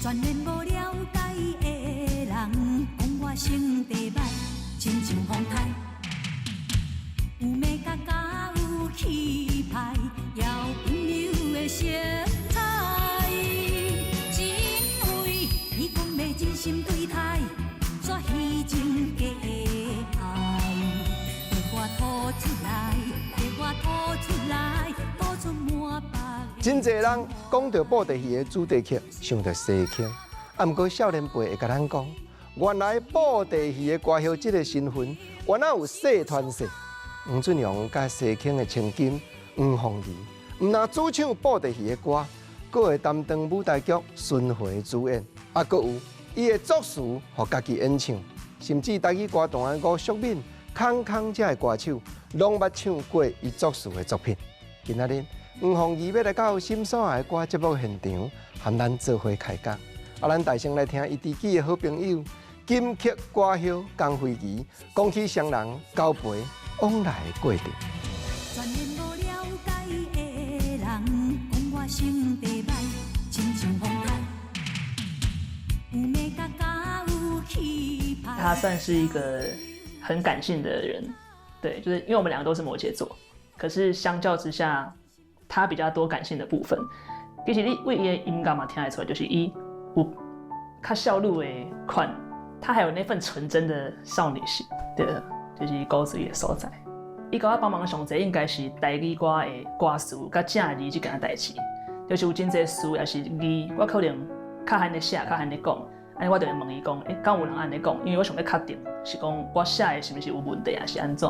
全然無了解的人，講我性地䆀，親像風颱，有美感佮有氣派，也有溫柔的色彩。只因為你講欲真心對待，煞虛情假愛，予我吐出來，予我吐出來，吐出滿腹。真濟人講著布袋戲的主題曲，想著西坑。啊，毋過少年輩會共咱講，原來布袋戲的歌后這个身份，原來有世傳世。黃俊雄佮西坑的千金黃鳳儀，毋但主唱布袋戲的歌，閣會擔當舞台劇巡迴主演，啊，閣有伊會作詞，予家己演唱，甚至台語歌壇的吳淑敏、康康這个歌手，攏捌唱過伊作詞的作品。今仔日黃鳳儀欲來到心所愛的歌節目現場，和咱做伙開講。啊，咱大先來聽伊知己的好朋友金曲歌后江惠儀講起雙人交陪往來的過程。全然無了解的人，講我性地䆀，親像風颱，有美感佮有氣派。他算是一個很感性的人，對，就是因為我們兩個都是摩羯座，可是相較之下，他比較多感性的部分。其實你對伊的音樂嘛聽得出來，就是伊有較少女的款，他還有那份純真的少女心，對，就是古錐的所在。伊共我幫忙上濟，應該是台語歌的歌詞佮正字這件代誌，就是有真濟詞抑是字，我可能較按呢寫，較按呢講，按呢我就會問伊講，欸，敢有人按呢講？因為我想欲確定，是講我寫的是毋是有問題，還是按怎？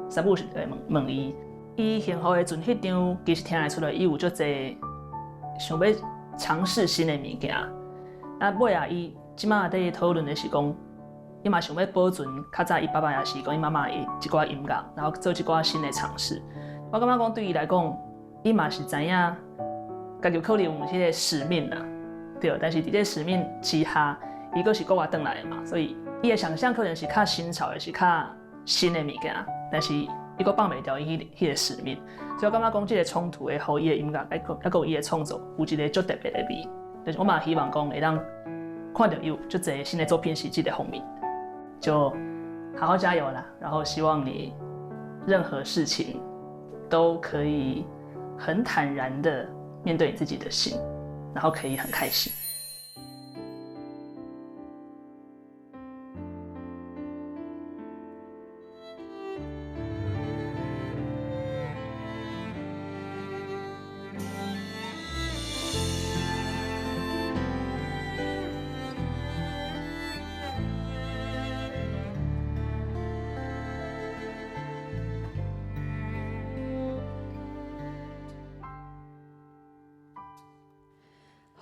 三不五時就會問問伊。伊幸福的時陣，彼張其實聽會出來，伊有足濟想欲嘗試新的物件。啊，尾仔伊這馬佇討論的是講，伊嘛想欲保存較早伊爸爸抑是講伊媽媽的一寡音樂，然後做一寡新的嘗試。我感覺講對伊來講，伊嘛是知影家己有可能有彼个使命啦，對。但是佇這个使命之下，伊閣是國外轉來的嘛，所以伊的想象可能是較新潮的，是較新的物件，但是伊閣放袂牢伊彼个使命。所以我感覺講這个衝突會予伊的音樂，抑閣有伊的創作，有一个足特別的味。就是我嘛希望講會當看著伊有足濟新的作品是這个方面，就好好加油啦！然後希望你任何事情都可以很坦然的面對你自己的心，然後可以很開心。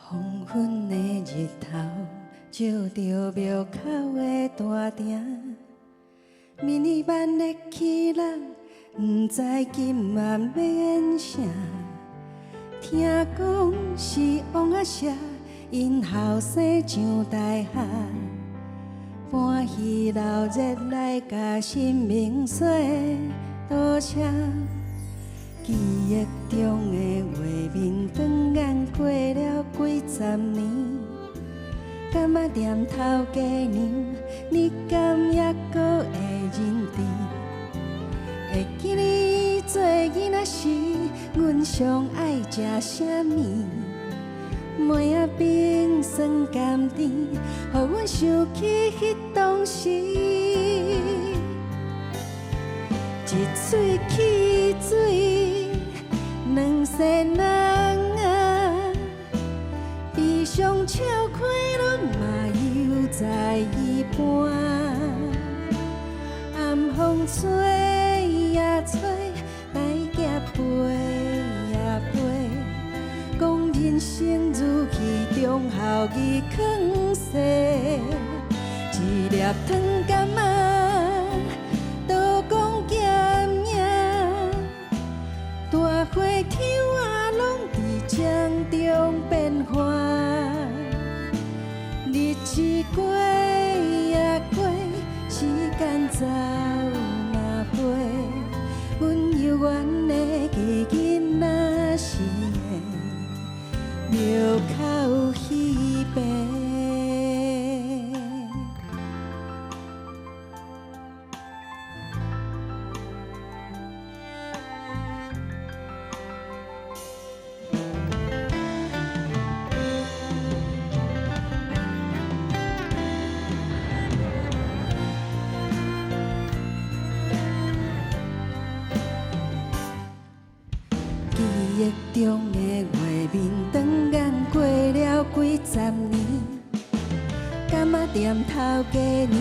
黃昏的日頭照著廟口的大埕，暝年萬的起人，毋知今晚欲演啥。聽講是王阿舍，𪜶後生上大學，搬戲鬧熱來共神明說多謝。記憶中的畫面，轉眼過了幾十年，感覺踮頭家娘，你敢猶閣會認得？會記你做囡仔時，阮上愛食啥物？糜仔冰酸甘甜，予阮想起彼當時。一喙汽水，兩世人啊，悲傷笑開攏嘛猶在彼般。暗風吹呀吹，大崎飛呀飛，講人生如戲，忠孝義囥勢，一粒糖柑仔。都講鹹影，大花窗仔攏佇江中變幻，日子過呀過，時間走嘛飛，阮猶原會記囡仔時的廟口戲棚。憶中的畫面，轉眼過了幾十年，柑仔店頭家娘，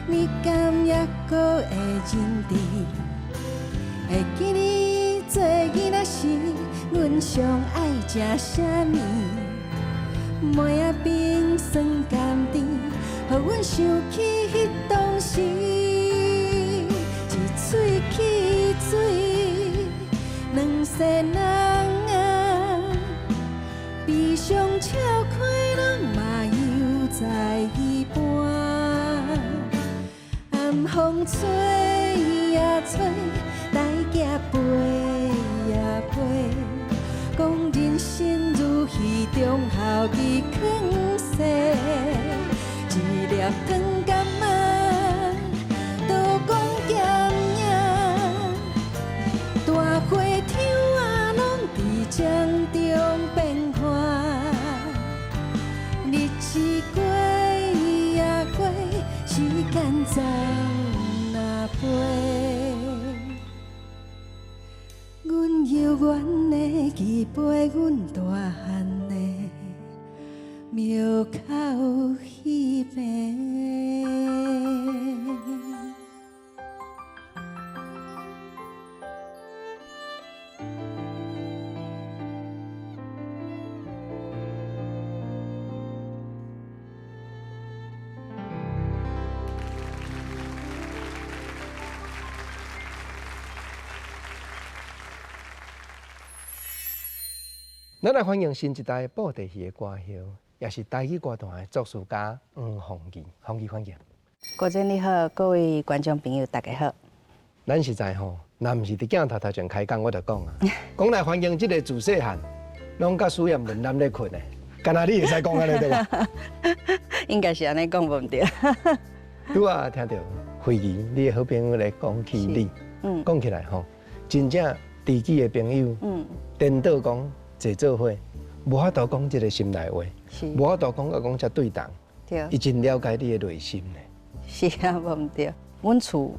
你敢猶閣會認得？會記你做囡仔時，阮上愛食啥物？糜仔冰酸甘甜，予阮想起彼當時，一喙汽水，兩世人啊，悲傷笑開攏嘛猶在彼伴。暗風吹呀吹，台崎飛呀飛，講人生如戲中孝義囥勢，一粒糖柑仔，都講鹹影，大花窗啊，攏佇江中變化，日子過呀過，時間走若飛。阮猶原會記陪阮大漢的廟口彼暝。咱來歡迎新一代布袋戲的歌后，也是台語歌壇的作詞家黃鳳儀。鳳儀歡迎。國珍你好，各位觀眾朋友大家好。咱實在吼，若毋是佇鏡頭頭前開講，我就講啊，講來歡迎這個自細漢，攏佮蘇艷文攬咧睏的，敢若你會使講按呢對無？應該是按呢講無毋對。拄仔聽著惠儀，你的好朋友來講起你，講起來吼，真正知己的朋友，顛倒講坐做伙，無法度講這個心內話，無法度講甲講遮對同，伊真了解你的內心呢。是啊，無毋對。阮厝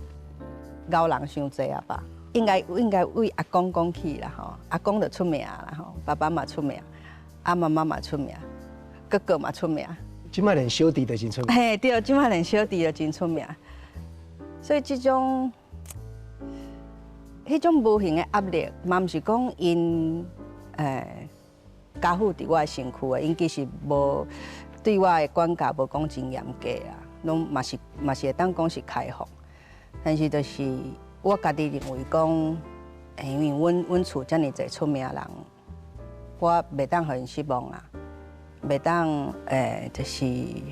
𠢕人傷濟啊吧，應該為阿公講起啦吼，阿公就出名啦吼，爸爸嘛出名，阿媽媽嘛出名，哥哥嘛出名。這擺連小弟都真出名。嘿，對，這擺連小弟都真出名。所以這種、彼種無形的壓力，嘛毋是講𪜶加負佇我的身軀的，𪜶其實無對我的管教無講真嚴格啊，攏嘛是會當講是開放，但是就是我家己認為講，因為阮厝遮爾濟出名人，我袂當予𪜶失望啊，袂當就是予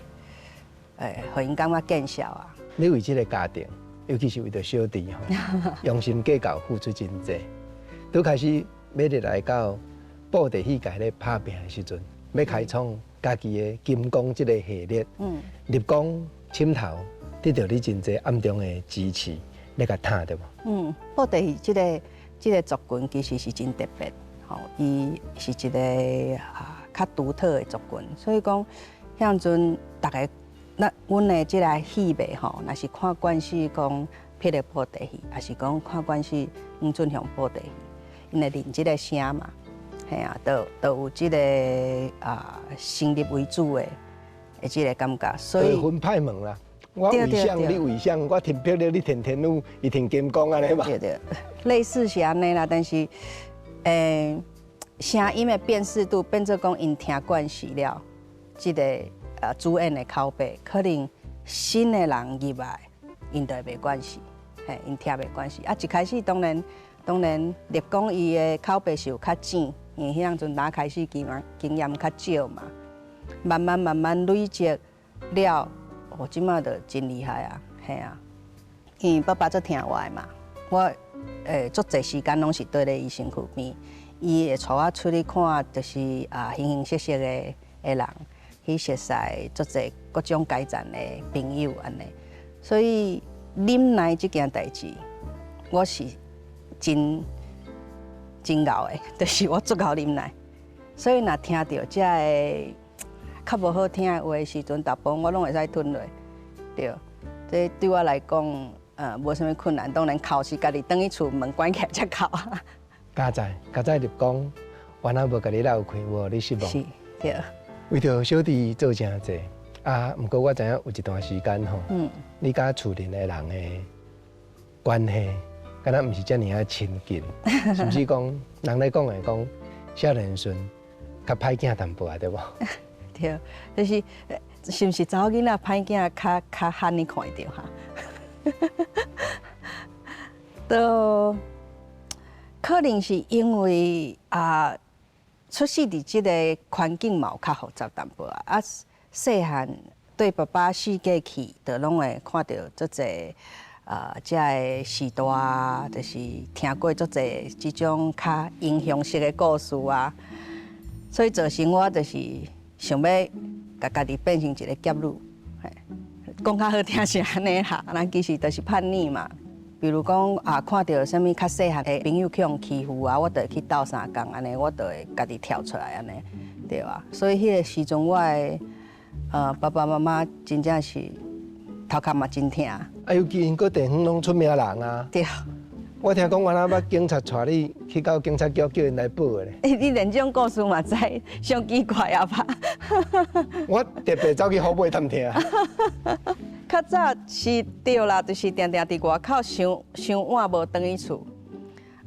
𪜶感覺見笑啊。你為這個家庭，尤其是為著小弟吼，用心計較，付出真濟。拄開始欲入來到布袋戲界咧拍拚的時陣，欲開創家己的金剛這個系列，立功深頭得到你真濟暗中的支持，咧共撐對無？布袋戲這個族群其實是真特別，吼，伊是一個較獨特的族群，所以講，彼陣逐个，咱阮的這個戲迷吼，若是看慣勢講霹靂布袋戲，抑是講看慣勢黃俊雄布袋戲，𪜶會認這個聲嘛，嘿啊，都有這個先入為主的這個感覺，所以分派門啦。我為啥你為啥？我聽霹靂，你聽天女，伊聽金剛按呢嘛。對對，類似是按呢啦，但是，聲音的辨識度變做講，𪜶聽慣勢了，這個主演的口白，可能新的人入來，𪜶就會袂慣勢，嘿，𪜶聽袂慣勢。啊，一開始當然，立功伊的口白是有較淺，因為彼當陣打開始經驗較少嘛，慢慢慢慢累積了，哦，這擺就真厲害啊，嘿啊，因為爸爸足聽話的嘛，我足濟時間攏是綴咧伊身軀邊，伊會帶我出去看，就是形形色色的人，去熟似足濟各種階層的朋友按呢，所以忍耐這件代誌，我是真僥的，就是我足𠢕忍耐，所以若聽著這个較無好聽的話的時陣，大部分我攏會使吞落，對，這對我來講，無啥物困難。當然哭是家己轉去厝門關起來才哭。佳哉，佳哉入講，原來無共你鬧開，無予你失望。是，對。為著小弟做誠濟，啊，毋過我知影有一段時間吼，你佮厝裡的人的關係，敢若毋是遮爾仔親近，甚至講人咧講會講少年時較歹囝淡薄仔，對無？對，就是是毋是查某囡仔歹囝較較罕你看會著哈？都可能是因為啊，出世佇這个環境嘛有較複雜淡薄仔啊，細漢對爸爸四界去，就攏會看著足濟啊，遮个時代啊，就是聽過足濟這種較英雄式的故事啊，所以造成我就是想欲共家己變成一个俠女，嘿，講較好聽是按呢啦，咱其實就是叛逆嘛。比如講啊，看著啥物較細漢的朋友去予欺負啊，我就會去鬥相共按呢，我就會家己跳出來按呢，對啊。所以彼个時陣，我的爸爸媽媽真正是頭殼嘛真疼。啊，尤其𪜶閣地方攏出名人啊。對。我聽講原來捌警察帶你去到警察局叫𪜶來報的咧。欸，你連這種故事嘛知，傷奇怪啊吧？我特別走去虎尾探聽。較早是對啦，就是定定佇外口傷傷晚無轉去厝，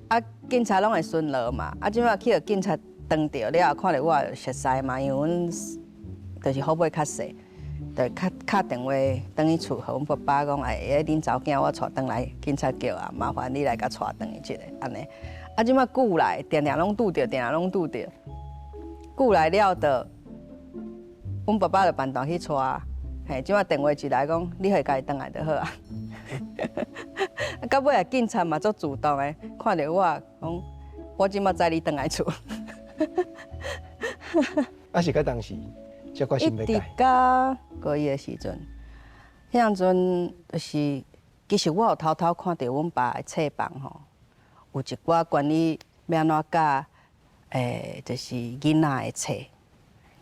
啊，警察攏會巡邏嘛，啊，這擺去予警察當著了後，看著我就熟似嘛，因為阮就是虎尾較細，就敲敲電話轉去厝，予阮爸爸講，哎，恁查某囝我帶轉來警察局啊，麻煩你來共帶轉去一下，按呢。啊，這擺久來，定定攏拄著，定定攏拄著，久來了就，阮爸爸就辦單去帶。嘿，這擺電話一來講，你予伊家己轉來就好啊。到尾啊，警察嘛足主動的，看著我講，我這擺載你轉來厝。啊是佮當時才決心欲一直改。到高一的時陣，彼陣就是其實我有偷偷看著阮爸的冊房吼，有一寡關於欲按怎教，就是囡仔的冊，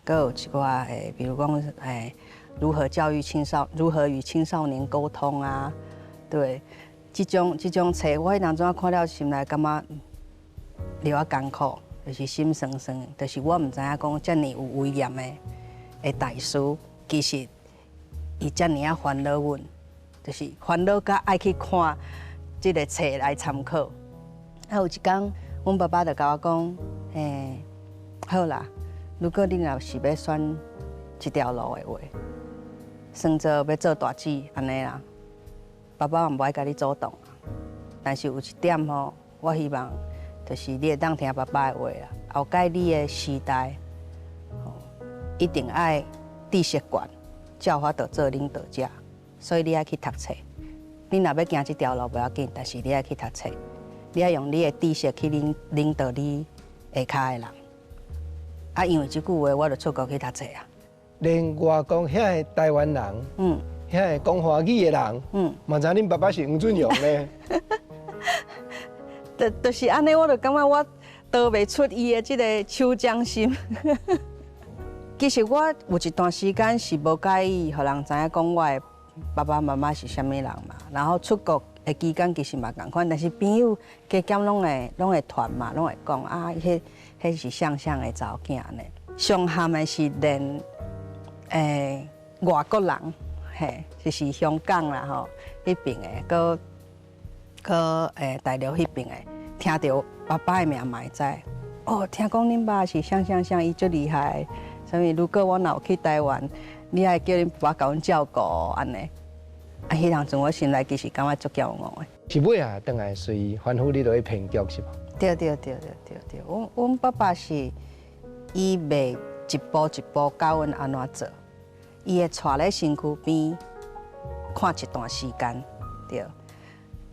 閣有一寡比如講如何教育青少，如何與青少年溝通啊？對，這種冊，我彼當陣看了，心內感覺著仔艱苦，就是心酸酸，就是我毋知影講遮爾有威嚴的大師，其實伊遮爾仔煩惱阮，就是煩惱甲愛去看這个冊來參考。啊，有一工，阮爸爸就共我講，好啦，如果你若是欲選這條路的話，算做欲做大姊按呢啦，爸爸嘛無愛共你阻擋。但是有一點吼，我希望就是你會當聽爸爸的話啦。後蓋你的時代，吼，一定愛知識懸，才有法度做領導者。所以你愛去讀冊。你若欲行這條路無要緊，但是你愛去讀冊，你愛用你的知識去領導你下跤的人。啊，因為這句話，我就出國去讀冊啊。連外國遐个台灣人，遐个講華語的人，嘛知恁爸爸是黃俊雄咧。就是按呢，我就感覺我逃袂出伊的這个手掌心。其實我有一段時間是無佮意，予人知影講我的爸爸媽媽是啥物人嘛。然後出國的期間其實嘛仝款，但是朋友加減攏會傳嘛，攏會講啊，彼是啥啥的查某囝呢。上譀的是連外國人，嘿，就是香港啦吼，彼邊的，閣大陸彼邊的，聽著爸爸的名嘛會知。哦，聽講恁爸是啥啥啥，伊足厲害。啥物？如果我若有去台灣，你愛叫恁爸爸共阮照顧按呢。啊，彼當陣我心內其實感覺足驕傲的。是尾仔轉來隨吩咐你落去編劇是無？對對對對對對，阮爸爸是伊袂一步一步教阮按怎做，伊會帶咧身軀邊看一段時間，對。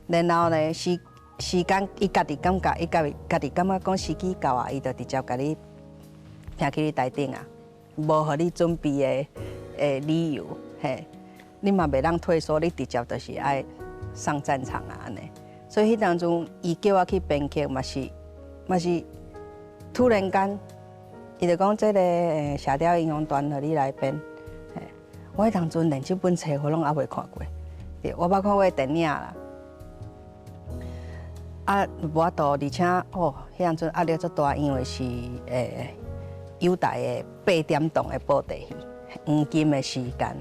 然後呢，時間伊家己感覺，伊家己感覺講時機到啊，伊就直接共你拚去你台頂啊，無予你準備的理由，嘿，你嘛袂當退縮，你直接就是愛上戰場啊，按呢。所以彼當陣，伊叫我去編劇，嘛是突然間，伊就講這个射鵰英雄傳予你來編，嘿，我彼當陣連這本冊我攏猶未看過，對，我捌看過電影啦。啊，無法度，而且哦，彼當陣壓力足大，因為是友台的8點檔的布袋戲，黃金的時間，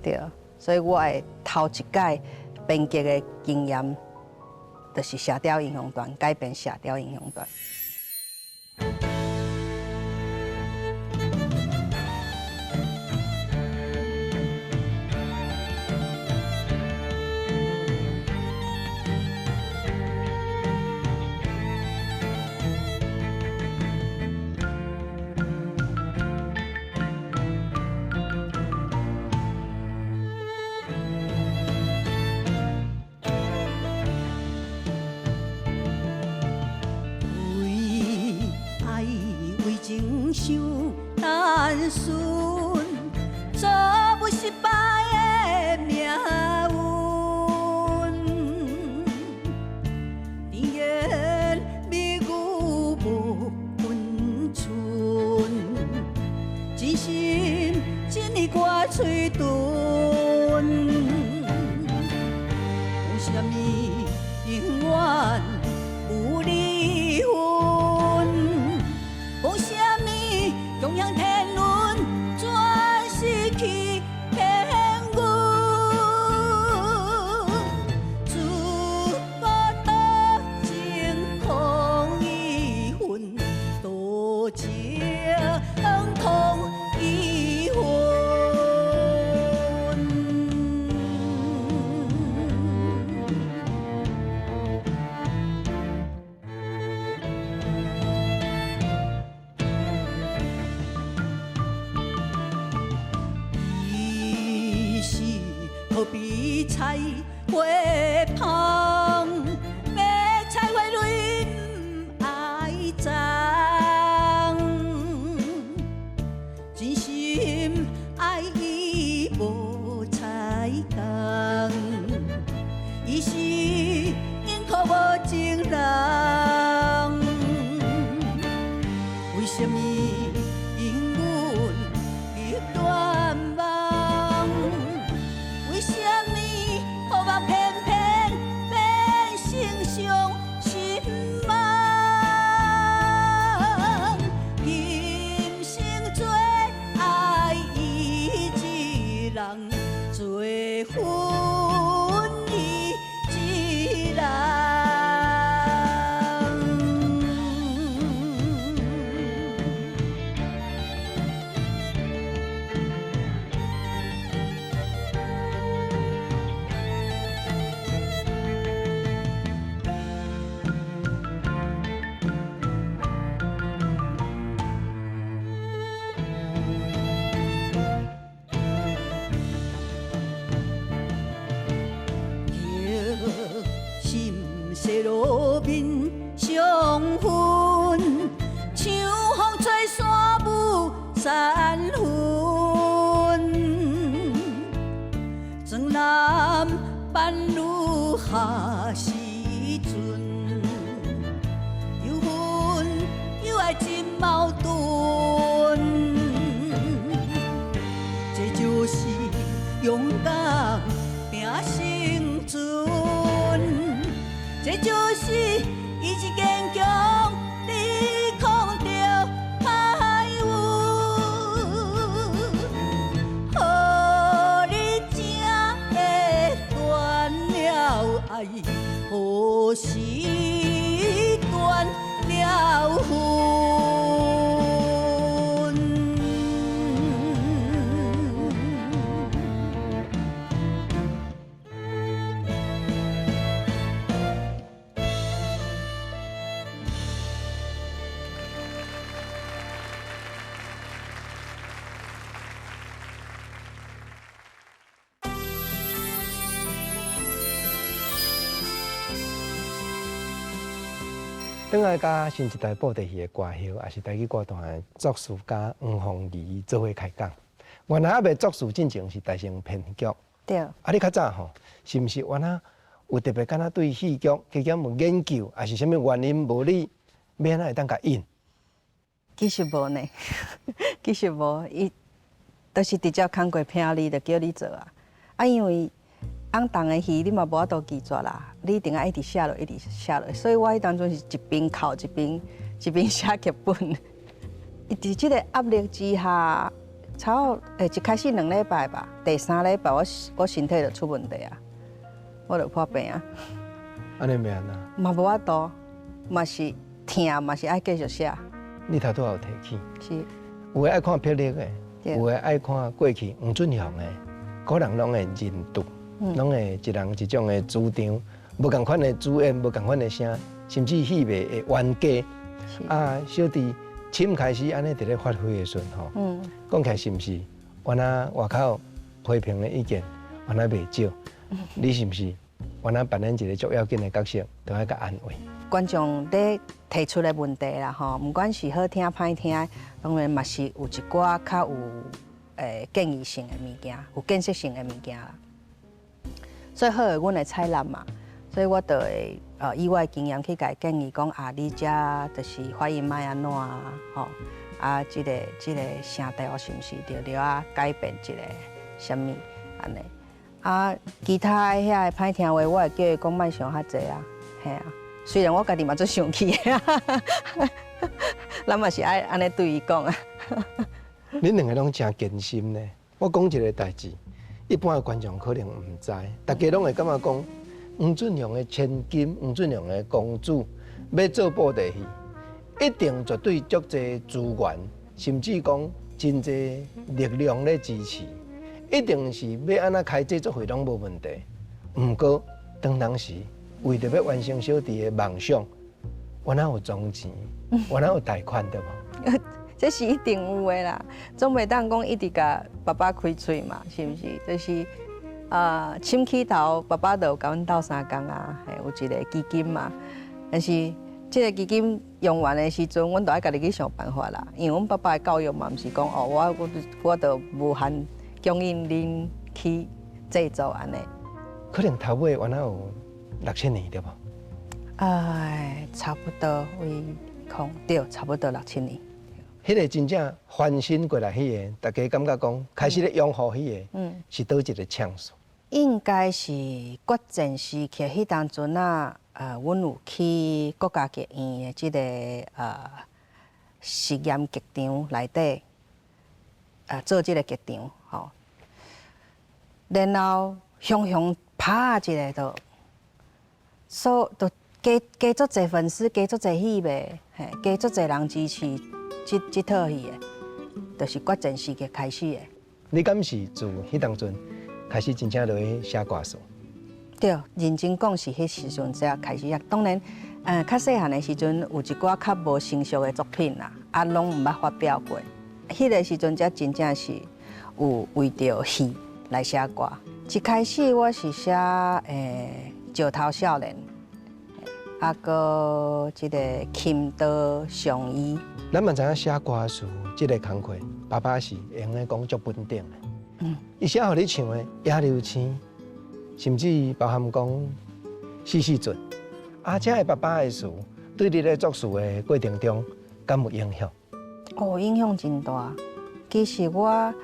對，所以我的頭一屆編劇的經驗，就是《射鵰英雄傳》改編《射鵰英雄傳》。轉來佮新一代布袋戲的歌后，也是台語歌壇的作詞家黃鳳儀做伙開講。原來猶未作詞進前是台成編劇。對。啊，你較早吼，是毋是原來有特別敢若對戲劇加減有研究，抑是啥物原因無你欲按怎會當共引？其實無呢，其實無，伊就是直接工課聘你，就叫你做啊。啊，因為翁重的戲你嘛無法度拒絕啦，你一定愛一直寫落，一直寫落。所以我彼當陣是一邊哭一邊寫劇本。佇這個壓力之下，差不多一開始2禮拜吧，第三禮拜我身體就出問題啊，我就破病啊。按呢欲按怎？嘛無法度，嘛是疼，嘛是愛繼續寫。你頭拄仔有提起，是。有的愛看霹靂的，有的愛看過去黃俊雄的，個人攏會認同，攏會一人一種的主張，無仝款的主演，無仝款的聲，甚至戲迷會冤家。啊，小弟凊開始按呢佇咧發揮的時陣吼，講起來是毋是？原來外口批評的意見原來袂少，你是毋是？原來扮演一個足要緊的角色，都愛共安慰。觀眾咧提出的問題啦，吼，毋管是好聽歹聽，當然嘛是有一寡較有建議性的物件，有建設性的物件啦。所以好的，阮會採納嘛，所以我就會以我的經驗去共伊建議講啊，你遮就是發音愛按怎啊，吼，啊，這個聲調是毋是著著愛改變一下，啥物按呢？啊，其他的遐个歹聽話，我會叫伊講莫想較濟啊，嘿啊。雖然我家己嘛足生氣，咱嘛是愛按呢對伊講啊。恁兩個攏誠堅心呢。我講一個代誌，一般的觀眾可能毋知，大家攏會感覺講黃俊雄的千金、黃俊雄的公主欲做布袋戲，一定絕對足濟資源，甚至講真濟力量咧支持，一定是欲按怎開製作費攏無問題。毋過當時為著欲完成小弟的夢想，原來有裝錢，原來有貸款對無？這是一定有的啦，總袂當講一直共爸爸開喙嘛，是毋是？就是啊，凊起頭，爸爸就有共阮鬥相共啊，有一個基金嘛。但是這個基金用完的時陣，阮就愛家己去想辦法啦。因為阮爸爸的教育嘛，毋是講哦，我就無限供應恁去製作按呢。可能頭尾原來有六七年對無？哎，差不多為空對，差不多六七年。彼個真正翻身過來，彼個大家感覺講開始咧擁護彼個，是佗一個場數？應該是決戰時刻，彼當陣啊，阮有去國家劇院的這個實驗劇場內底，做這個劇場，吼。然後雄雄拍一下就，所就加加足濟粉絲，加足濟戲迷，嘿，加足濟人支持。這套戲的，就是決戰時刻開始的。你敢是自彼當陣開始真正落去寫歌詞？對，認真講是彼時陣才開始啊。當然，較細漢的時陣有一寡較無成熟的作品啦，啊，攏毋捌發表過。彼個時陣才真正是有為著戲來寫歌。一開始我是寫石頭少年，啊，閣這個琴刀上衣。咱嘛知影寫歌詞這個工課，爸爸是會用得講足穩定的。伊寫予你唱的《野柳青》，甚至包含講四四准。啊，這个爸爸的詞對你咧作詞的過程中，敢有影響？哦，影響真大。其實我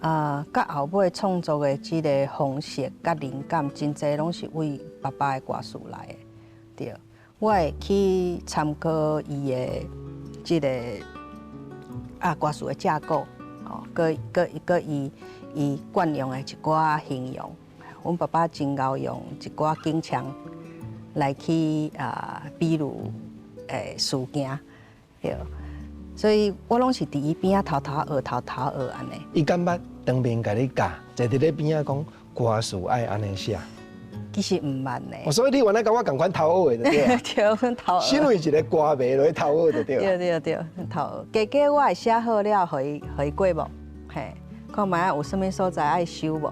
到後尾創作的這個方式佮靈感，真濟攏是為爸爸的歌詞來的。對，我會去參考伊的這個歌詞的架構，哦，閣伊慣用的一寡形容。阮爸爸真𠢕用一寡景象來去比喻事件，對。所以我攏是佇伊邊仔偷偷學、偷偷學按呢。伊敢捌當面共你教，坐佇咧邊仔講歌詞愛按呢寫？其實毋捌呢。所以你原來佮我仝款偷學的，對啊？對，阮偷學。身為一個歌迷，落去偷學就對。對對對，偷學。加減我會寫好了，予伊過目，嘿，看覓仔有啥物所在愛修無？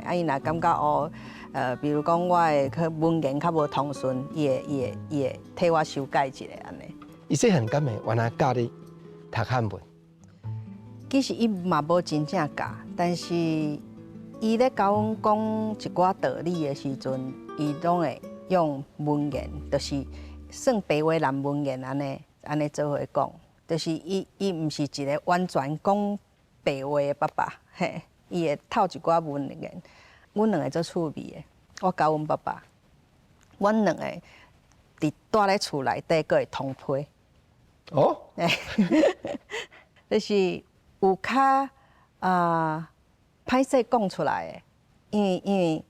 啊，伊若感覺哦，比如講我的去文言較無通順，伊會替我修改一下按呢。伊細漢敢會原來教你讀漢文？其實伊嘛無真正教，但是伊咧共阮講一寡道理的時陣，伊攏會用文言，就是算白話人文言按呢做伙講，就是伊毋是一個完全講白話的爸爸，嘿，伊會透一寡文言。阮兩個足趣味的。我佮阮爸爸，阮兩個佇蹛咧厝內底，閣會通批。哦，就是有較啊歹勢講出來的，因為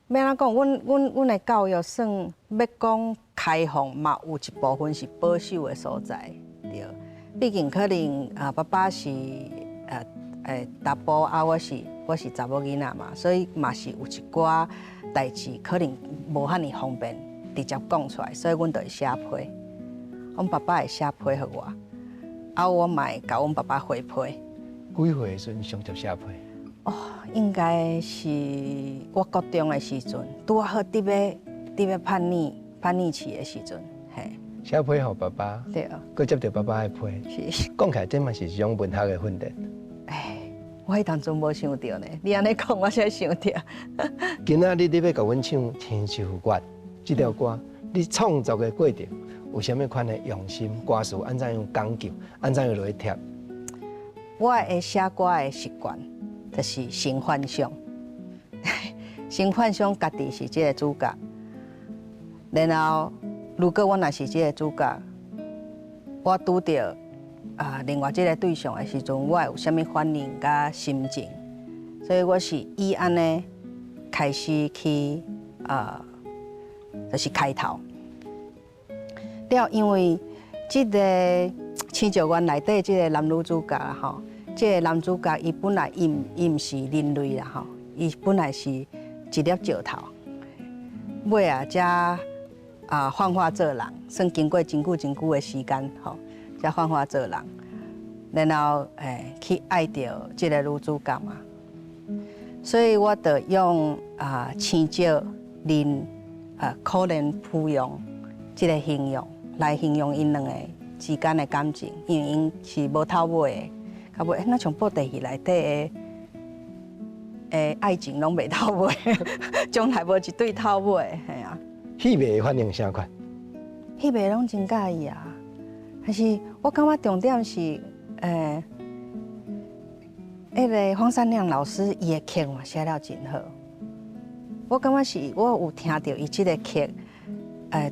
欲按怎講，阮的教育算欲講開放，嘛有一部分是保守的所在，對。畢竟可能啊，爸爸是查埔啊，我是查某囡仔嘛，所以嘛是有一寡代誌可能無遐爾方便直接講出來，所以阮就會寫批。阮爸爸會寫批予我，啊，我嘛會共阮爸爸回批。幾歲的時陣上接寫批？哦，應該是我國中的時陣，拄仔好佇欲叛逆期的時陣，嘿。寫批予爸爸，對。閣接著爸爸的批，是。講起來，這嘛是一種文學的訓練。哎，我彼當陣無想著呢，你按呢講，我才想著。今仔日你欲共阮唱《青石月》這條歌，你創作的過程有啥物款的用心？歌詞按怎樣講究？按怎樣落去貼？我會寫歌的習慣，就是先幻想，先幻想家己是這个主角，然後如果我若是這个主角，我拄著啊另外這个對象的時陣，我會有啥物反應佮心情？所以我是以按呢開始去啊，就是開頭。了，因為這个《青石園》內底這个男女主角吼，這个男主角伊本來伊毋是人類啦吼，伊本來是一粒石頭，尾仔才啊幻化做人，算經過真久真久的時間吼，才幻化做人，然後去愛著這个女主角嘛，所以我就用啊青石林啊可憐芙蓉這个形容來形容𪜶兩个之間的感情，因為𪜶是無頭尾的，到尾若像布袋戲內底的愛情攏袂頭尾，從來無一對頭尾，嘿啊。戲迷的反應啥款？戲迷攏真佮意啊，但是我感覺重點是，彼个黃山亮老師伊的曲嘛寫了真好，我感覺是我有聽著伊這个曲，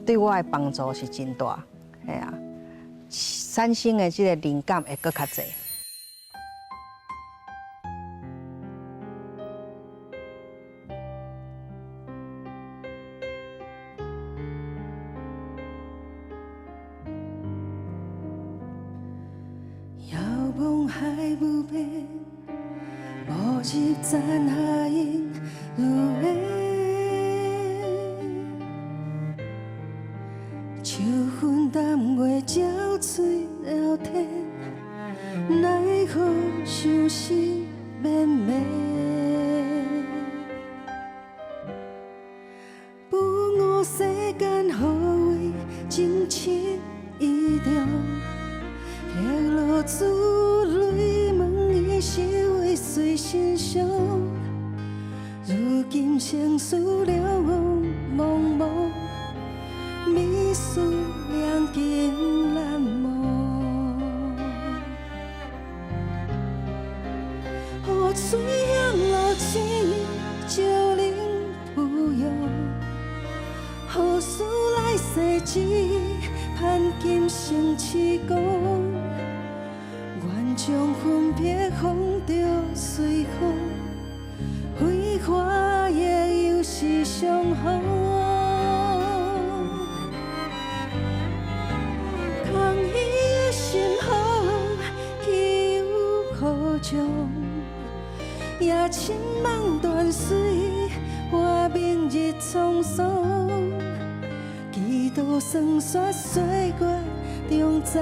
對我的幫助是真大，嘿啊，產生的這个靈感會閣較濟。遙望海無邊，暮日殘霞映如煙。秋分淡月照翠聊天，奈何相思綿綿。不悟世間何為真情意重？白露珠淚問伊是為誰心傷？如今生死兩茫茫，美思兩境難忘。雨水響落青，石林芙蓉，何事來世只盼今生痴狂？願將分別風中隨風，揮花亦猶是相逢。空伊的心好，去有何从？夜深梦斷水，我明日蒼蒼。祈禱霜雪歲月中走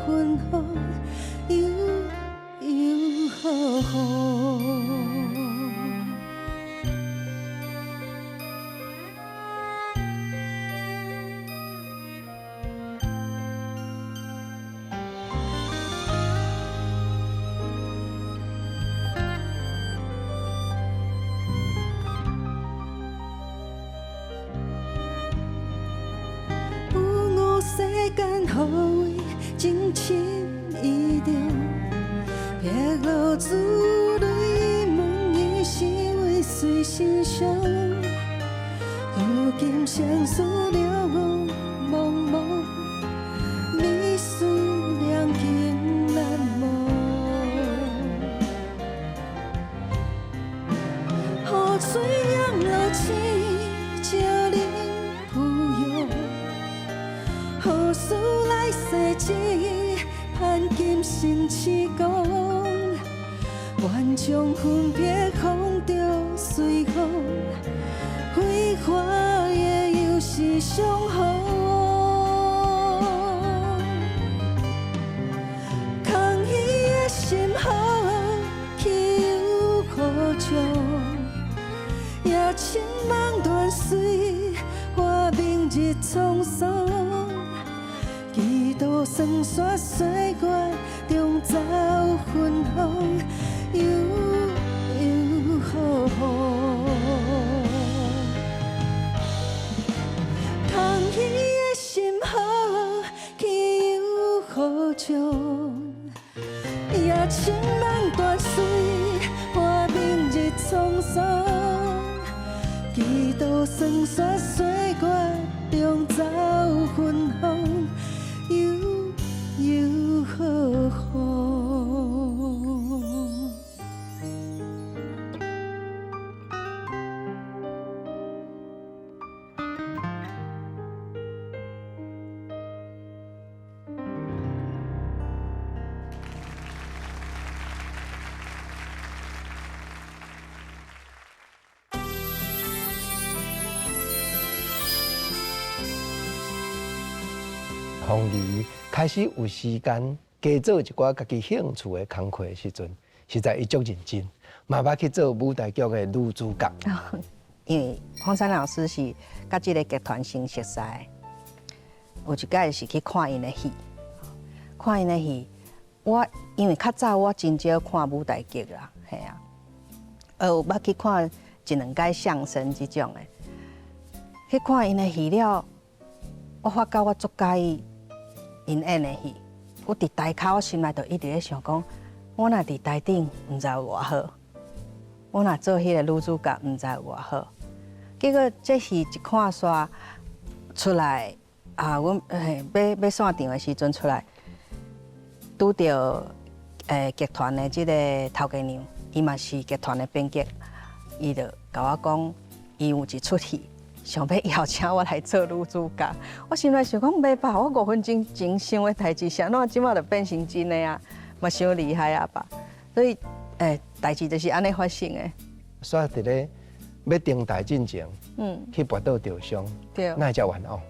芬芳，悠悠好好。不悟世間何為真情意重？白露珠淚問伊是為誰心傷？今相思流茫茫，美思念更难忘。雨水淹落青，石林浮游，何事来世只盼今生痴讲，愿将魂魄风中随风，飞花的又是相逢。空虚的心何去又何从？夜深梦断随，花明日沧桑。几度霜雪岁月中走芬芳，悠悠何妨？空虚的心何去又何从？夜深梦断随，花明日沧桑。几度霜雪岁月中走芬芳，悠悠何妨？鳳儀開始有時間加做一寡家己興趣的工課的時陣，實在伊足認真，嘛捌去做舞台劇的女主角。因為黃山老師是佮這個劇團先熟似，有一擺是去看𪜶的戲，看𪜶的戲，我因為較早我真少看舞台劇啦，嘿啊，有捌去看一兩擺相聲這種的，去看𪜶的戲了，我發覺我足佮意𪜶演的戲，我佇台跤，我心內就一直咧想講，我若佇台頂，毋知有偌好；我若做彼個女主角，毋知有偌好。結果這戲一看煞出來，啊，阮嘿欲散場的時陣出來，拄著劇團的這個頭家娘，伊嘛是劇團的編劇，伊就共我講，伊有一齣戲。想欲邀請我來做女主角，我心內想講，袂吧，我5分鐘前想的代誌，啥怎這馬就變成真的啊？嘛傷厲害啊吧！所以，代誌就是按呢發生的。所以佇咧欲登台進前，去跋倒著傷，哪會遮冤枉？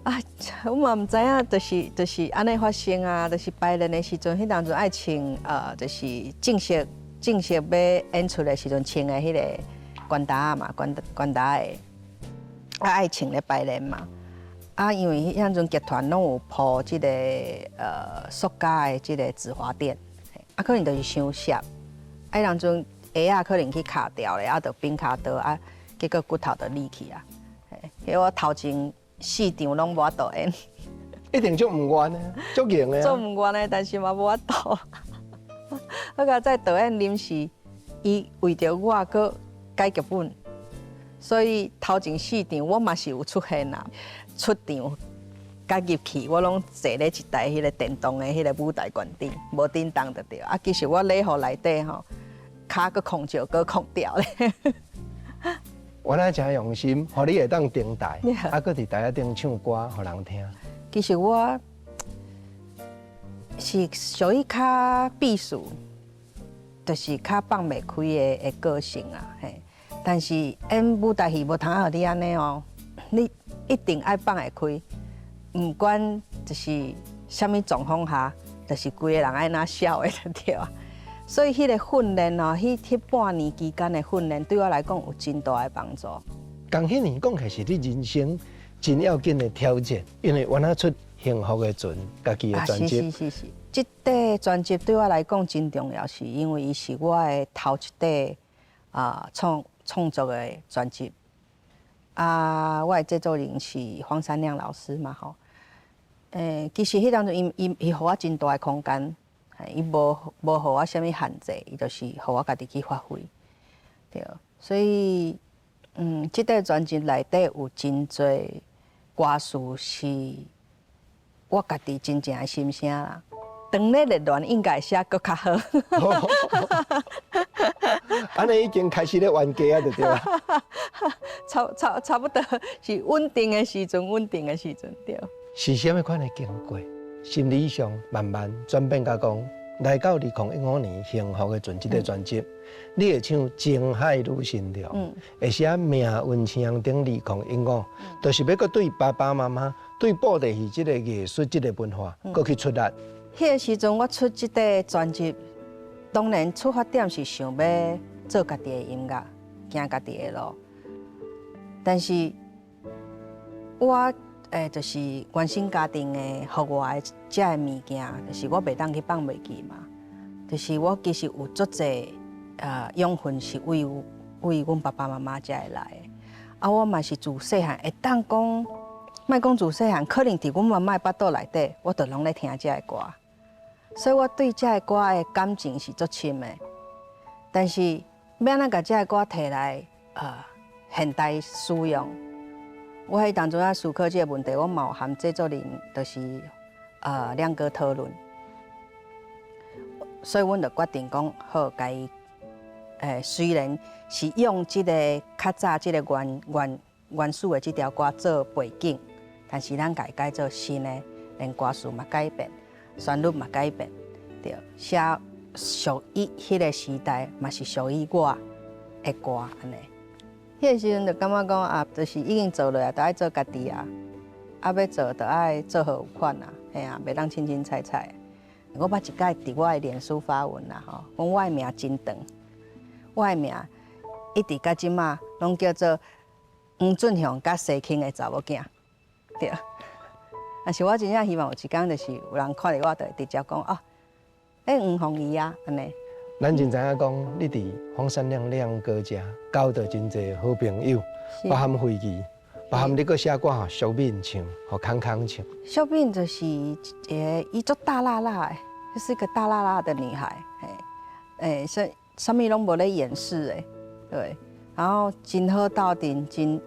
啊，我嘛毋知影，就是按呢發生啊，就是排練的時陣，彼當陣愛穿，就是正式欲演出的時陣穿的彼個裙搭仔嘛，裙搭的。啊，愛穿咧排練嘛，啊，因為彼陣劇團攏有鋪這個塑膠的這個止滑墊，啊，可能就是傷濕，啊，彼當陣鞋仔可能去卡掉咧，啊，就變跤刀，啊，結果骨頭就裂去啊，彼我頭前四場攏無法度演，一定足毋願的，足硬的，足毋願的，但是嘛無法度。好佳哉導演臨時，伊為著我閣改劇本。所以頭前四場我嘛是有出現啦，出場佮入去，我攏坐咧一台彼個電動的彼個舞台懸頂，無振動就對。啊，其實我禮服內底吼，跤閣空石閣空掉咧。原來誠用心，予你會當登台，啊，閣佇台仔頂唱歌，予人聽。其實我是屬於較避暑，就是較放袂開的個性啊，嘿。但是演舞台戲無通予你按呢哦，你一定愛放會開，毋管就是啥物狀況下，就是規個人愛哪笑的就對啊。所以彼個訓練哦，彼半年期間的訓練，對我來講有真大的幫助。仝彼年講起來是你人生真要緊的挑戰，因為原來出幸福的船，家己的專輯。是是是是，這塊專輯對我來講真重要，是因為伊是我的頭一塊啊創作的專輯。啊，我的製作人是黃山亮老師嘛吼。其實彼當陣伊予我真大的空間，伊無予我啥物限制，伊就是予我家己去發揮。對，所以嗯，這塊專輯內底有真濟歌詞是我家己真正的心聲啦。當咧熱戀應該寫閣較好。按呢已經開始咧冤家啊，就對啦。差不多是穩定的時陣，穩定的時陣對。是啥物款的經過？心理上慢慢轉變，甲講來到2015年幸福的船這個專輯，你會唱《情海女神龍》，會寫《命運青紅燈》2015，就是欲閣對爸爸媽媽、對布袋戲這個藝術、這個文化，閣去出力。彼個時陣我出這個專輯，當然出發點是想欲做家己的音樂，行家己的路。但是我就是原生家庭的予我的這个物件，就是我袂當去放袂記嘛。就是我其實有足濟養分是為阮爸爸媽媽才會來的。啊，我嘛是自細漢會當講，莫講自細漢，可能佇阮媽媽的腹肚內底，我就攏咧聽這个歌。所以我對這个歌的感情是足深的。但是欲按怎共這个歌提來現代使用？我彼當陣仔思考這個問題，我嘛有和製作人就是亮哥討論，所以阮就決定講好，共伊雖然是用這個較早這個原始的這條歌做背景，但是咱共伊改做新的，連歌詞嘛改變，旋律嘛改變，對，寫屬於彼個時代，嘛是屬於我的歌按呢。彼個時陣就感覺講啊，就是已經做落來，就愛做家己啊，啊欲做就愛做好有款啊，嘿啊，袂當凊凊彩彩。我捌一擺佇我的臉書發文啦吼，講我的名真長，我的名一直到這馬攏叫做黃俊雄佮西卿的查某囝，對。但是我真正希望有一工就是有人看著我，就會直接講哦，黃鳳儀啊，按呢。咱真知影講，你佇黃山亮亮哥遮交著真濟好朋友，包含飛機，包含你閣寫歌吼，淑敏唱，予康康唱。淑敏就是一个，伊足大辣辣的，就是一個大辣辣的女孩，嘿，啥物攏無咧掩飾的，對。然後真好鬥陣，真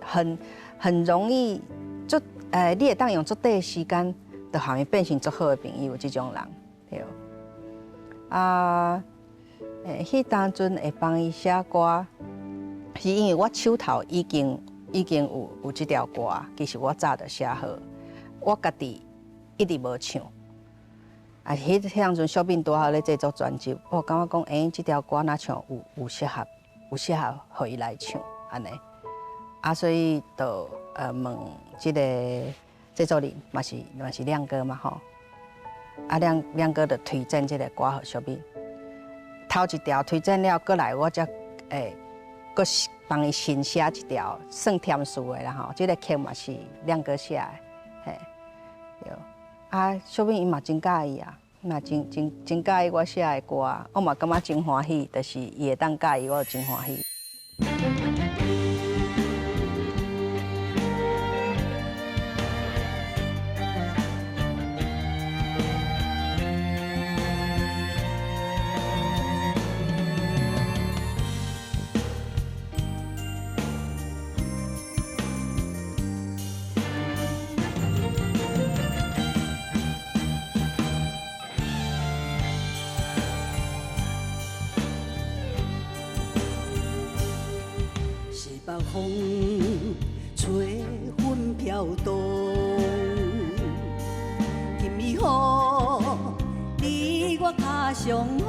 很容易，足你會當用足短的時間，就予伊變成足好的朋友，這種人，對。啊。彼當陣會幫伊寫歌，是因為我手頭已經有這條歌，其實我早就寫好，我家己一直無唱。啊，彼當陣小敏拄好咧製作專輯，我感覺講，這條歌若像有適合，有適合予伊來唱，按呢。啊，所以就問這個製作人，嘛是亮哥嘛吼。啊，亮哥就推薦這個歌予小敏。頭一條推薦了，過來我才閣幫伊新寫一條算填詞的啦吼。這個曲嘛是亮哥寫的，嘿，對。啊，小敏伊嘛真佮意啊，嘛真佮意我寫的歌，我嘛感覺真歡喜，就是伊會當佮意，我就真歡喜。北風吹雲飄動，今暝雨，你我跤相逢。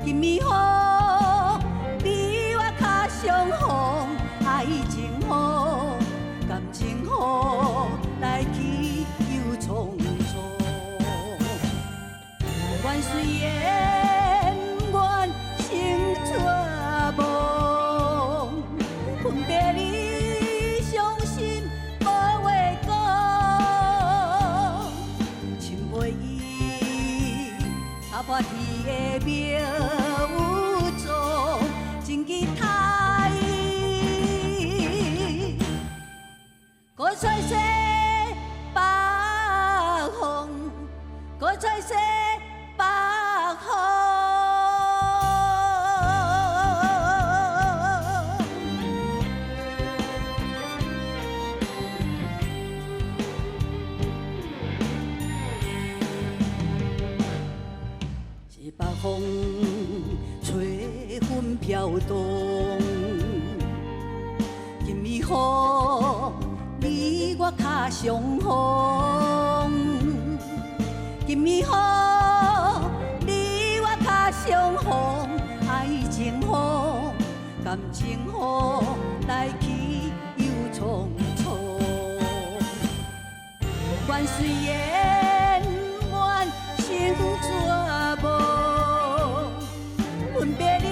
今暝雨，你我跤相逢，愛情雨，感情雨，來去又匆匆。願隨緣，願成絕望。分別離，傷心無話講，深袂記，踏破鐵的命有踪，真期待，閣吹西北風，閣吹西北風。飘动。今暝雨，你我跤相逢。今暝雨，你我跤相逢，爱情雨，感情雨，来去又匆匆。愿随缘满成绝望，分别离，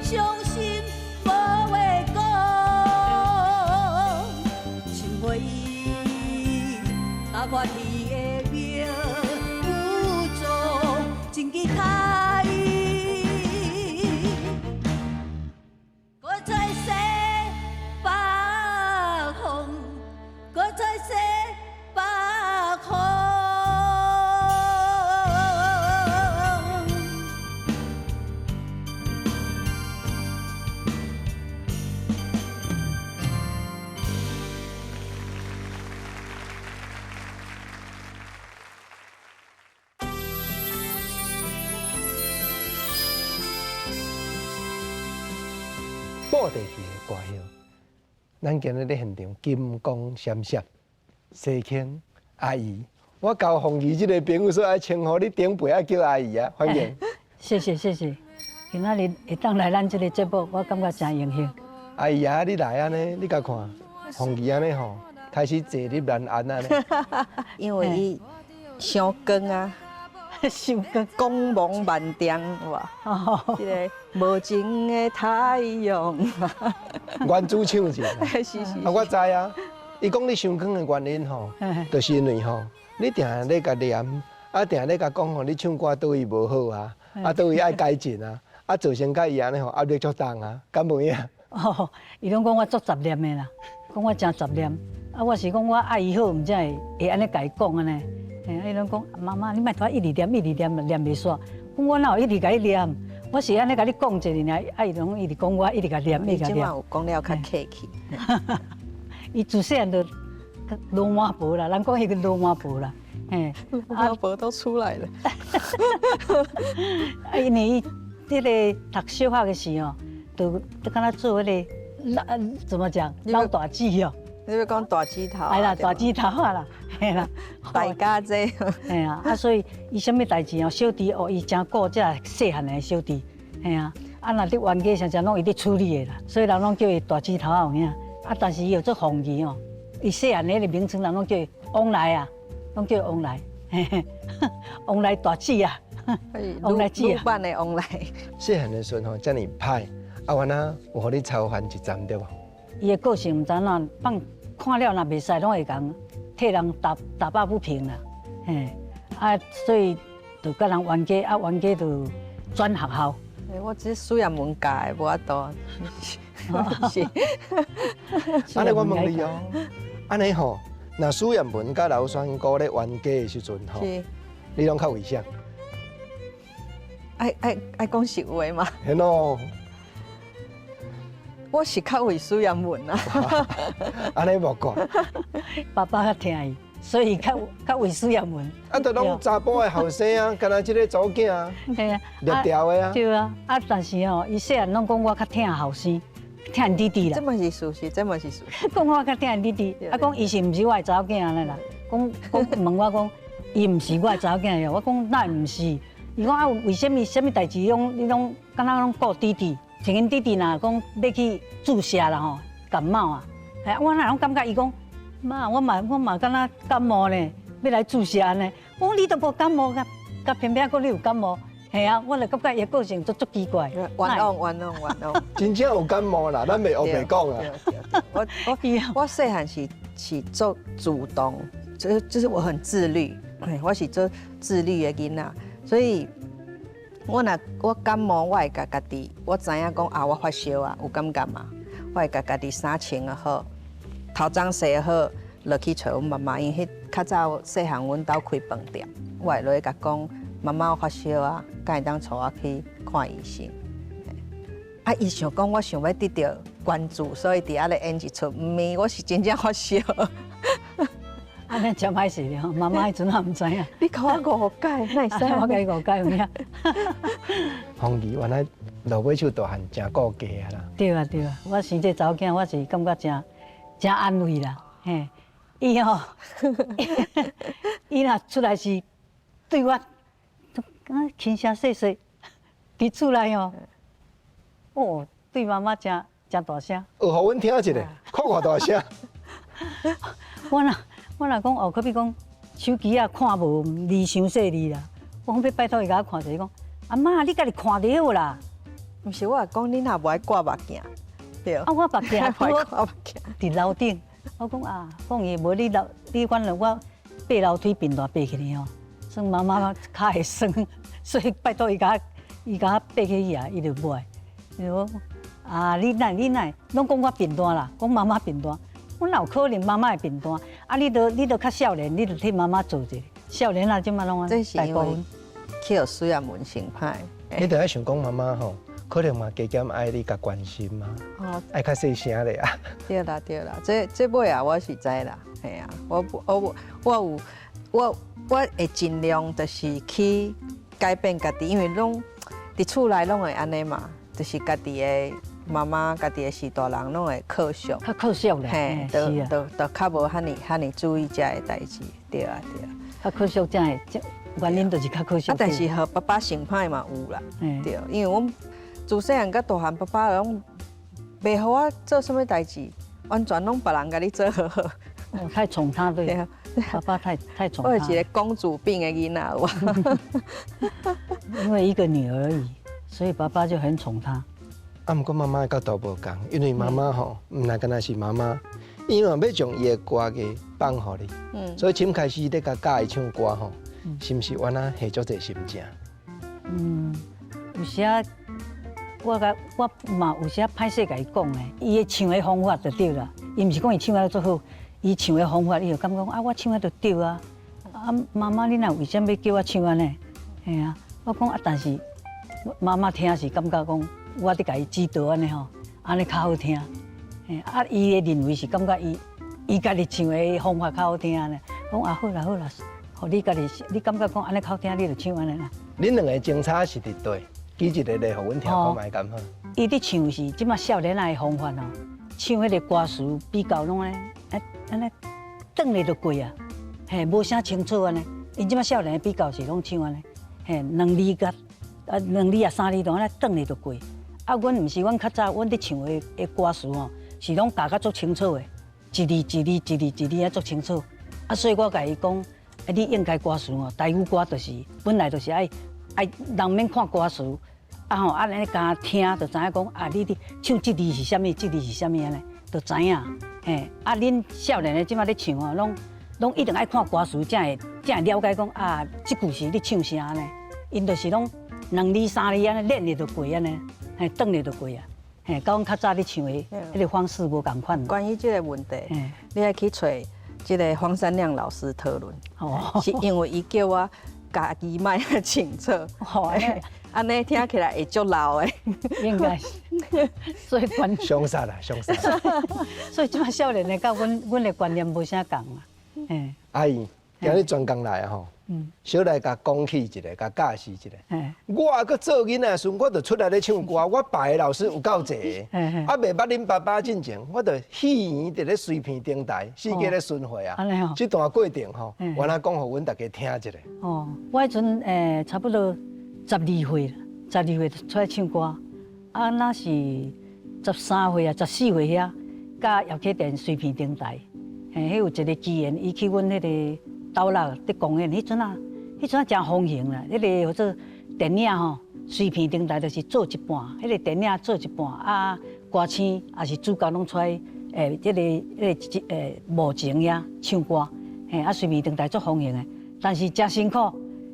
伤心无话讲，心袂打我天的命有踪，真期待，搁再西北风，搁再西北风。布袋戏的歌曲，咱今日咧现场金光闪闪，西卿阿姨，我交凤仪这个朋友，所以爱称呼你长辈，爱叫阿姨啊，欢迎。谢谢谢谢，今仔日会当来咱这个节目，我感觉真荣幸。阿姨啊，你来按呢，你共看凤仪按呢吼，开始坐立难安按呢。因为伊伤光啊，伤光，光芒万丈，有无？这个无情的太阳，原主唱者。是是。啊，我知啊，伊讲你伤光的原因吼，就是因为吼，你定定咧共念，啊，定定咧共讲吼，你唱歌佗位无好啊，啊，佗位爱改进啊，啊，造成佮伊按呢吼压力足重啊，敢无影？哦，伊拢讲我足杂念的啦，讲我真杂念，啊，我是讲我爱伊好，毋才会会按呢共伊讲按呢。嘿，伊拢讲妈妈，你莫拄一直念，一直念，念袂煞。讲我哪有一直共你念？我是按呢共你讲一下尔，啊，伊拢一直讲我，一直共念，一直共念。这摆有讲了较客气。伊自细汉就老妈婆啦，人讲伊个老妈婆啦，嘿，老妈婆都出来了。啊，因为伊这个读小学的时候，就就敢若做彼个老怎么讲老大姊哦。你欲讲大姊头？哎啦，大姊头啊啦，嘿啦，大家姐。嘿啊，啊，所以伊啥物代志哦，小弟哦，伊真顾这细汉的小弟，嘿啊，啊，若伫冤家啥啥拢伊咧处理的啦，所以人拢叫伊大姊头啊有影。啊，但是伊又足风趣哦，伊细汉彼个名称人拢叫伊王来啊，拢叫伊王来，嘿嘿，王来大姊啊，王来姊啊，女版的王来。细汉的时阵吼，遮尔歹，啊，原来有予你操烦一阵对无？伊的个性毋知怎，放看了若袂使，拢会共替人打打抱不平啦，嘿，啊，所以就共人冤家，啊，冤家就转学校。我只是书业文教的，无法度。是。按呢我问你哦，按呢吼，若苏彦文佮刘双姑咧冤家的时阵吼，你拢较为啥？爱爱爱讲实话嘛？嘿喏。我是较为苏彦文啊。按呢无怪。爸爸较疼伊，所以较较为苏彦文。啊，都拢查埔的后生啊，敢若这个查某囝啊，嘿啊，绿条的啊。对啊，啊，但是吼，伊细汉拢讲我较疼后生，疼弟弟啦。这嘛是事实，这嘛是事实。讲我较疼弟弟，啊，讲伊是毋是我的查某囝按呢啦？讲讲问我讲，伊毋是我的查某囝哟。我讲哪会毋是？伊讲啊，为啥物啥物代志拢你拢敢若拢顾弟弟？像𪜶弟弟若讲欲去注射啦吼，感冒啊，哎，我哪拢感觉伊讲，妈，我嘛我嘛敢若感冒呢，欲来注射按呢。我讲你都无感冒，佮佮偏偏讲你有感冒，嘿啊，我就感觉伊的个性足足奇怪。冤枉冤枉冤枉！真正有感冒啦，咱袂乌白讲啊。我我我细汉是是足主动，就是我很自律，我是足自律的囡仔，所以。我若我感冒，我会共家己，我知影讲啊，我发烧啊，有感觉嘛，我会共家己衫穿好，头鬃洗好，落去揣阮妈妈，因为彼较早细汉阮兜开饭店，我会落去共讲，妈妈我发烧啊，敢会当带我去看医生？啊，伊想讲我想欲得到关注，所以伫遐咧演一出，毋是，我是真正发烧。按呢真歹势咧吼，妈妈彼阵也毋知影。你共我误解，哪会使？我共你误解有影。凤仪原来落尾手大漢誠顧家啊啦。對啊對啊，我生這查某囝，我是感覺誠誠安慰啦。嘿，伊吼，伊若出來是對我，敢輕聲細細，佇厝內吼，哦，對媽媽誠誠大聲。學予阮聽一下，看偌大聲。我若講哦，可比講手機仔看無字傷細膩啦，我講欲拜託伊共我看者，伊講阿媽你家己看著啦。毋是我講你若無愛掛目鏡，對。啊，我目鏡無愛掛目鏡。佇樓頂，我講啊，講伊無你樓，你反正我爬樓梯貧惰爬起來吼，算媽媽跤會酸，所以拜託伊共伊共我爬起去啊，伊就無愛。伊就講啊，你哪你哪，攏講我貧惰啦，講媽媽貧惰，我哪有可能媽媽會貧惰？啊，你都你都較少年，你就替媽媽做者。少年啊，這馬攏這是因為去予水仔門成歹。你著愛想講媽媽吼，可能嘛加減愛你共關心嘛，愛較細聲咧啊。對啦對啦，這這尾仔我是知啦，嘿啊，我我我有我我會盡量就是去改變家己，因為攏佇厝內攏會按呢嘛，就是家己的媽媽、家己的序大人攏會靠惜，較靠惜咧，嘿，就就就較無遐爾遐爾注意遮个代誌，對啊對啊。較可惜才會，這原因就是較可惜。啊，但是予爸爸成歹嘛有啦，對，因為阮自細漢到大漢，爸爸攏袂予我做啥物代誌，完全攏別人共你做好好。哦，太寵他對，爸爸太太寵他。我是一個公主病的囡仔，我。因為一個女兒而已，所以爸爸就很寵他。啊，毋過媽媽的角度無仝，因為媽媽吼，毋若干焦是媽媽，伊嘛欲將伊的歌藝放予你，所以從開始咧共教伊唱歌吼，是毋是原來下足濟心情？嗯，有時啊，我共我嘛有時啊歹勢共伊講咧，伊的唱的方法就對啦，伊毋是講伊唱得足好，伊唱的方法，伊就感覺講啊，我唱的就對啊，啊媽媽你若為啥物叫我唱按呢？嘿啊，我講啊，但是媽媽聽是感覺講。我佇共伊指導按呢吼，按呢較好聽。啊，伊的認為是感覺伊伊家己唱的方法較好聽呢。講啊好啦好啦，予你家己，你感覺講按呢較好聽，你就唱按呢啦。恁兩个爭吵是佇佗？舉一個例，予阮聽看覓敢好？伊佇唱是這馬少年仔的方法哦，唱彼個歌詞比較攏按呢，按按呢轉咧就過啊，嘿，無啥清楚按呢。𪜶這馬少年的比較是攏唱按呢，嘿，兩字佮啊兩字啊三字都按呢轉咧就過。啊，阮毋是，阮較早阮佇唱的的歌詞吼，是攏咬甲足清楚的，一字一字一字一字啊足清楚。啊，所以我共伊講，啊，你應該歌詞吼，台語歌就是本來就是愛愛人免看歌詞，啊吼，啊按呢共聽就知影講，啊，你佇唱這字是啥物，這字是啥物按呢，就知影。嘿，啊，恁少年的這馬咧唱吼，攏攏一定愛看歌詞，才會才會了解講啊，這句是咧唱啥呢？𪜶就是攏兩字三字按呢練咧就過按呢。嘿，轉咧就過啊！嘿，佮阮較早咧唱的彼个方式無仝款。關於這個問題，你愛去揣這个黃山亮老師討論。哦，是因為伊叫我家己莫遐清楚。好，按呢聽起來會足老的。應該是。所以觀相殺啦，相殺。所以這馬少年的佮阮阮的觀念無啥仝啦。嘿，阿姨，今日專工來吼。小來共講起一下，共教示一下。我猶閣做囡仔的時陣，我就出來咧唱歌。我拜的老師有夠濟个，啊，袂捌恁爸爸進前，我就戲院佇咧隨便登台，四界咧巡迴啊。這段過程吼，我來講予阮大家聽一下。哦，我彼陣差不多十二歲，十二歲出來唱歌，啊，若是13歲啊，14歲遐，佮葉啟田隨便登台，嘿，彼有一個機緣，伊去阮彼个斗六佇公演，彼陣啊，彼陣啊誠風行啦。彼个叫做電影吼，隨片登台就是做一半，彼个電影做一半，啊，歌星抑是主角攏出來，這个這个幕前遐唱歌，嘿，啊，隨片登台足風行的，但是誠辛苦。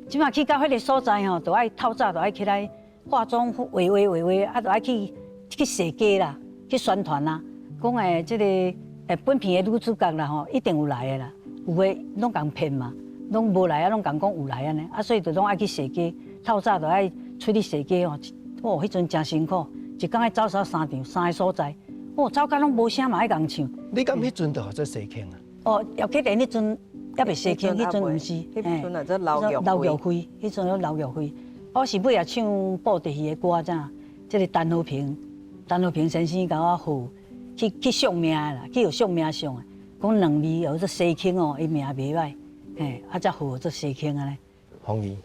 這馬去到彼个所在吼，就愛透早就愛起來化妝、畫畫畫畫，啊，就愛去去踅街啦，去宣傳啦，講這个本片的女主角啦吼，一定有來的啦。有的攏共騙嘛，攏無來啊，攏共講有來按呢，啊，所以就攏愛去踅街，透早就愛出去踅街吼，哦，彼陣誠辛苦，一工愛走煞三場，三个所在，哦，走甲攏無聲嘛愛共唱。你敢彼陣就號做西坑啊？哦，葉啟田彼陣猶未西坑，彼陣毋是，彼陣啊做劉玉劉玉輝，彼陣叫劉玉輝。我是尾仔唱布袋戲的歌，怎？這个陳和平，陳和平先生共我號去相命的啦，去學相命相的，講兩字叫做西坑哦，伊名袂䆀，嘿，啊才號做西坑按呢。鳳儀，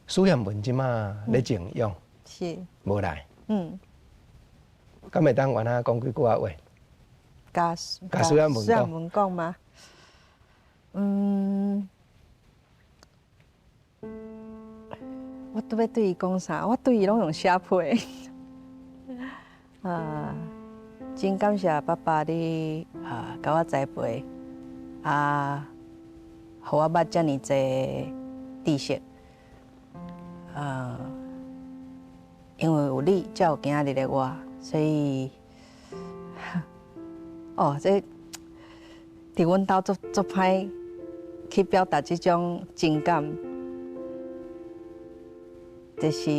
蘇艷文這馬咧靜養，無來。敢會當原來講幾句仔話？共共蘇艷文蘇艷文講嗎？嗯，我都欲對伊講啥？我對伊攏用寫批。啊，真感謝爸爸你啊，共我栽培，啊，予我捌遮爾濟知識。啊，因為有你，才有今仔日的我，所以，哦，這佇阮兜足足歹去表達這種情感，就是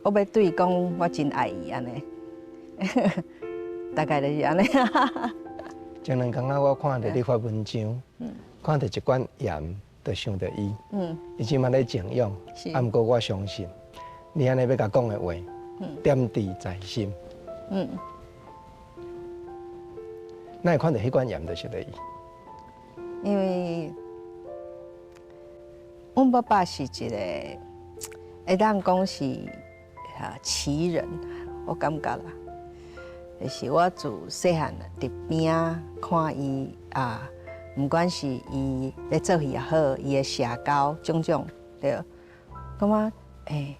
我欲對伊講，我真愛伊按呢，大概就是按呢。前兩工仔我看著你發文章，看著一罐鹽，就想著伊。伊這馬咧靜養，啊，毋過我相信，你按呢欲共講的話，點滴在心。哪會看著彼罐鹽就想著伊？因為阮爸爸是一個會當講是啊奇人，我感覺啦。就是我自細漢佇邊仔看伊啊，毋管是伊咧做戲也好，伊的社交種種對，感覺欸，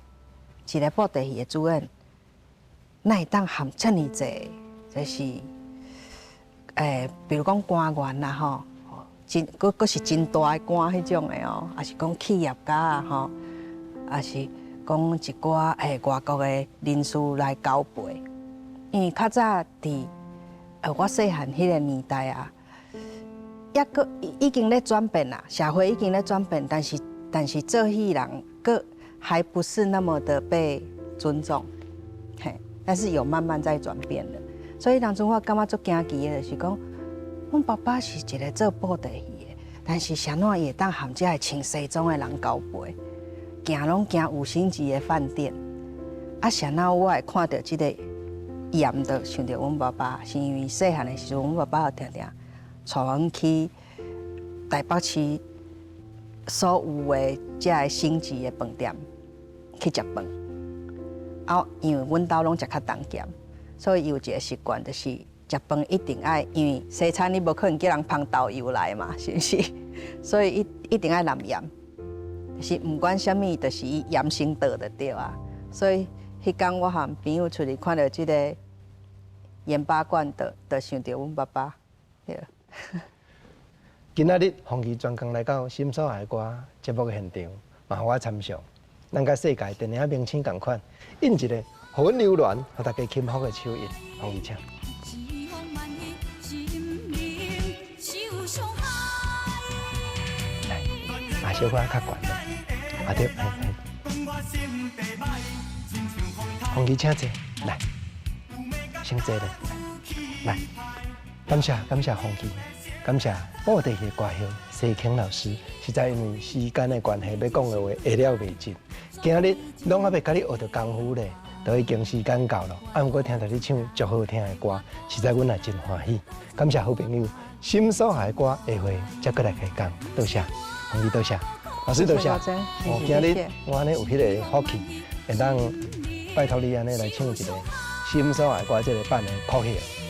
一个布袋戲的主演，哪會當含遮爾濟，就是欸，比如講官員啦吼，真閣閣是真大的官彼種的哦，抑是講企業家啊吼，抑是講一寡欸外國的人士來交陪。因為較早佇我細漢彼个年代啊，猶閣已經咧轉變啦，社會已經咧轉變，但是做戲人閣還不是那麼的被尊重，嘿，但是有慢慢在轉變了。所以當陣我感覺足驚奇的，就是講，阮爸爸是一个做布袋戲的，但是啥怎伊會當和這个穿西裝的人交陪，行攏行五星級的飯店，啊，啥怎我會看著這个鹽，就想著阮爸爸，是因為細漢的時陣，阮爸爸有定定帶阮去台北市所有的這个星級的飯店去食飯。啊，因為阮兜攏食較重鹹，所以伊有一个習慣，就是食飯一定愛，因為西餐你無可能叫人放豆油來嘛，是毋是？所以一定愛淋鹽，就是毋管啥物，就是以鹽先倒就對啊。所以彼工我和朋友出去看著這个鹽巴罐，就想著阮爸爸。對。今仔日鳳儀專工來到心所愛的歌節目的現場，嘛予我參詳，咱佮世界電影明星仝款，印一個予阮留戀，予大家幸福的手印。鳳儀請。來，啊，小可較懸咧，啊對，嘿嘿。鳳儀請坐，來，先坐咧，來，感謝感謝鳳儀，感謝布袋戲歌后西坑老師，實在因為時間的關係，欲講的話會了袂盡。今日攏猶未共你學著功夫咧，都已經時間到了。啊，毋過聽著你唱足好聽的歌，實在阮也真歡喜。感謝好朋友心所愛的歌，下回才閣來開講。多謝，鳳儀多謝，老師多謝。哦，今日我按呢有彼个福氣，會當拜託你按呢來唱一个心所愛歌這个版的曲戲。